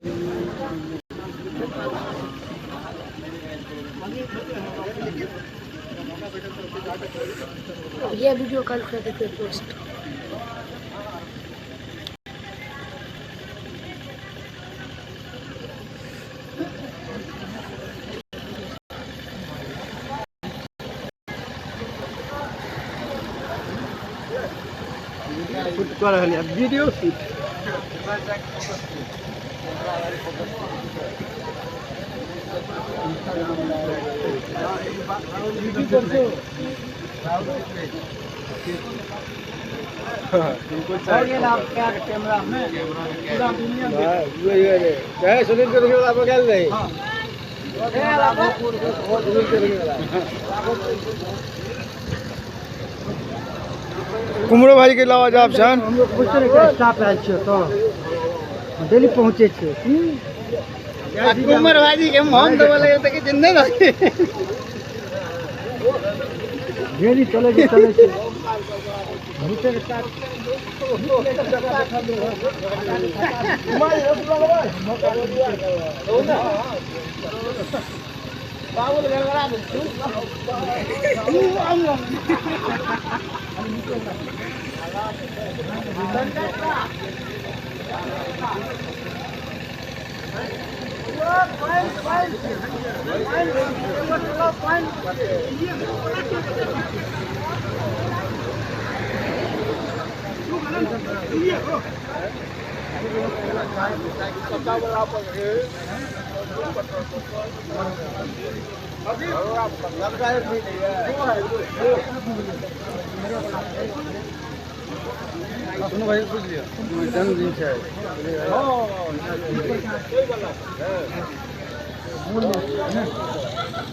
ये video call कर देते पोस्ट। शूट कर रहल है वीडियो शूट। कैमरा में पूरा दुनिया चाहे सुनील के देखने वाला बगल नहीं, सुनील के देखने वाला। कुमरो भाई के अलावा जाब छन हम लोग कुछ तरह के स्टाफ आयल छियै तो डेली पहुँचे छियै। कुमर भाई के हम देबे लगे त कि जिंदे रहे। डेली चले छै चले छै भूते के साथ। बाबुल गड़बड़ा दे तू। सुनो भाई पूछ लिया जन्मदिन छै।